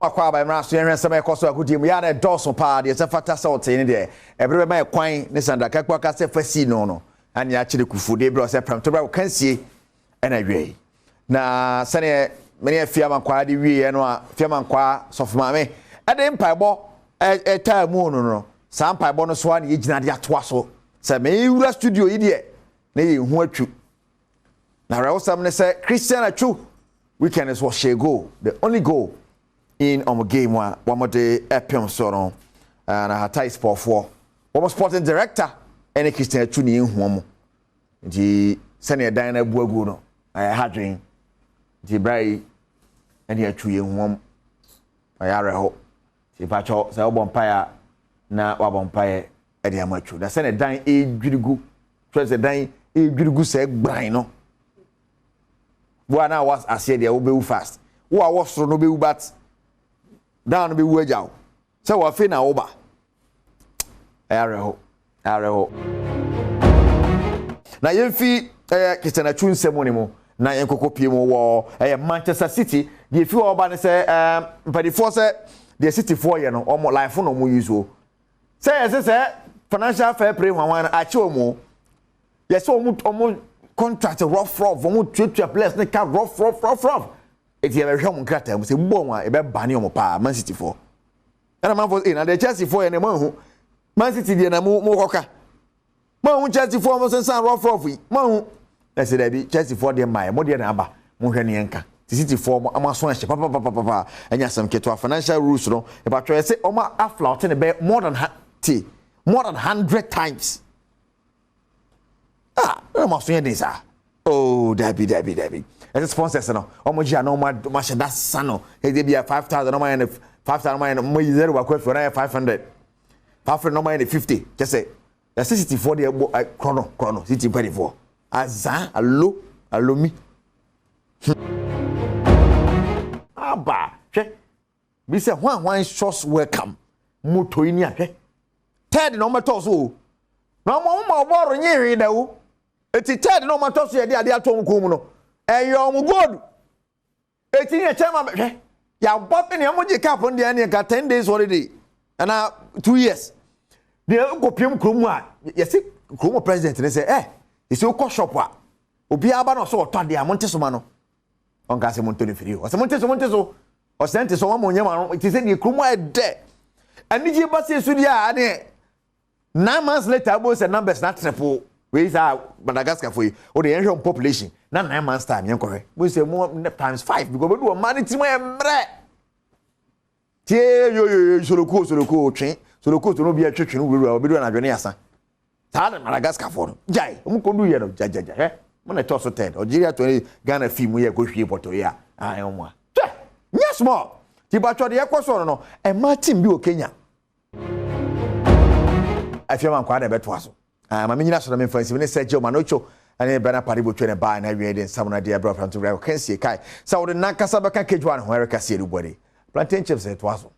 Akɔ aba mmra so, yɛhwɛ nsɛm a ɛkɔ so agodie mu. Yɛ a na ɛdɔɔso paa deɛ, sɛ fata sɛ ɔtee ne deɛ ɛberɛ bɛma yɛ kwan ne Sandra Kakpo aka sɛ fa sii no no ane akyere kufu de berɛ sɛ prɛmto berɛ kansie ɛna awiei. Na sɛneɛ mene afie amankwaa de wieɛ no a, afie amankwaa sɔfo maame ɛde mpaebɔ ɛtaa mu no, saa mpaebɔ no so a na yɛgyina de atoa so sɛ mewura studio yi deɛ na yɛhu Atsu. Na awerɛhosɛm ne sɛ Christian Atsu weekend so ɔhyɛ goal, the only goal in ɔmo game a wɔn de ɛpem so no. Na Hatay Sporfoɔ wɔn sporting director ɛne Christian Atsu ne ehu wɔn, nti sɛnea dan no abu agu no ɛyɛ ha dwen. Nti bra yi ɛne Atsu yɛn hu wɔn, ɛyɛ awerɛho. Nti mpakyɛw, sɛ wɔbɔ mpaeɛ a na wabɔ mpaeɛ ɛde ama Atsu. Na sɛnea dan edwiri gu, kyerɛ sɛ dan edwiri gu sɛ gbran no, wo a na wɔ aseɛ deɛ, wobɛwu fast. Wo a wɔ soro no wobɛwu, but dan no bɛwu agya wo sɛ wɔafe na woba. Ɛyɛ awerɛho, ɛyɛ awerɛho. Na yɛmfi ɛyɛ Christian Atsu nsɛm ne mu na yɛnkɔkɔ pie mu wɔ ɛyɛ Manchester City. Deɛ fi hɔ ɔba ne sɛ mpanimfoɔ sɛ deɛ Cityfoɔ yɛ no, ɔmo life na ɔmo use o, sɛ yɛsɛ sɛ financial fair play hwanhwan no akyɛ wɔn o. Yɛsɛ ɔmo contract rough rough, ɔmo tuatua players ne ka rough rough rough rough. Eti yɛbɛhwɛ ɔmo nkrataa mu sɛ bɔ wɔn a yɛbɛba ne ɔmo paa. Man City foɔ ɛna man fo ee, na deɛ Chelsea foɔ yɛ ne mo ahu, Man City deɛ na mo kɔka mo ahu. Chelsea foɔ mo sensan rough rough yi mo ahu. Ɛsɛ dɛbi, Chelsea foɔ deɛ mmaa yɛ mo deɛ na aba, mo hwɛ ne yɛn ka ti. City foɔ mo aso ahyɛ papapapapa, ɛnyɛ asɛm ketewa. Financial rules no, ìbàtɔ yɛ sɛ ɔmo aflout ne bɛyɛ more than ha ti more than 100 times. Ah, ɛna mo aso yɛ den saa. Oh, dabi dabi dabi, ɛsɛ sponsors no ɔmo gye a na ɔmo ahyɛ da sa no. Ɛdɛ bi a 5,000, ɔmo ayɛ no 5,000, ɔmo ayɛ no, ɔmo yi zero baako afi, ɔmo ayɛ 500, 500, ɔmo ayɛ no 50. Kyɛ sɛ yɛsɛ City foɔ deɛ bɔ ɛ korɔ korɔ no. City mpanyinfoɔ azan alo alomi aba hwɛ bi sɛ hwan hwan shows welcome moto yi ni ahwɛ third na ɔmo tɔ so o, na ɔmo ma ɔbɔɔro nye hwee da o. Eti third na ɔmo atɔ so, yɛde adeɛ ato ɔmo kɔn mu no, ɛyɛ ɔmo gold. Eti yɛ kyɛn ma hwɛ yabɔ ne ɔmo gye cup no deɛ, ne nka 10 days holiday ɛna 2 years deɛ nkɔ piem kurom a yɛsi kurom. President ne sɛ yɛsi okɔ shop a obiara ba na ɔsɛ ɔtɔ adeɛ a, mo nte so ma no. Ɔnka sɛ mo ntɔ ne firi o, ɔsɛ mo nte so, mo nte so, ɔsɛ nte so wɔn mo nyɛ ma no. Ti sɛ deɛ kurom ayɛ dɛ, anigye ba se so deɛ a, adeɛ 9 months later abo sɛ numbers na triple. Wei saa Madagascar fo yi o de yɛn hwɛ population na 9 months time yɛn kɔhwɛ mo sɛ mo times five because obedu ɔmaa ne tirim ayɛ mmerɛ tie yoyoyo soroko soroko twe soroko soro bi atwetwe no wurawura obedu anadwo ne asa. Saa na Madagascar fo no gyae ɔmo kɔdu yɛ no gyagyagya. Hwɛ mo na ɛtɔ so 10, Algeria 20, Ghana fi mu yɛ kɔ hwie pɔtɔ yi a a ɛwɔ mu a hwɛ nyɛ small. Ti batwɔ deɛ ɛkɔ so no, ɛmaa team bi wɔ Kenya afei ma nkwa na ɛbɛtoa so. Maame nyina so na memfa nsim ne Sergio Manocho ɛne Bernard Paddy ne baa na awie de nsɛm no deɛ ɛbrɛ ɔfram to brɛ kɛnsie kae sɛ wode nankasa bɛka kedwa ne ho ɛreka sie no bɔde plantain chips ɛtoa so.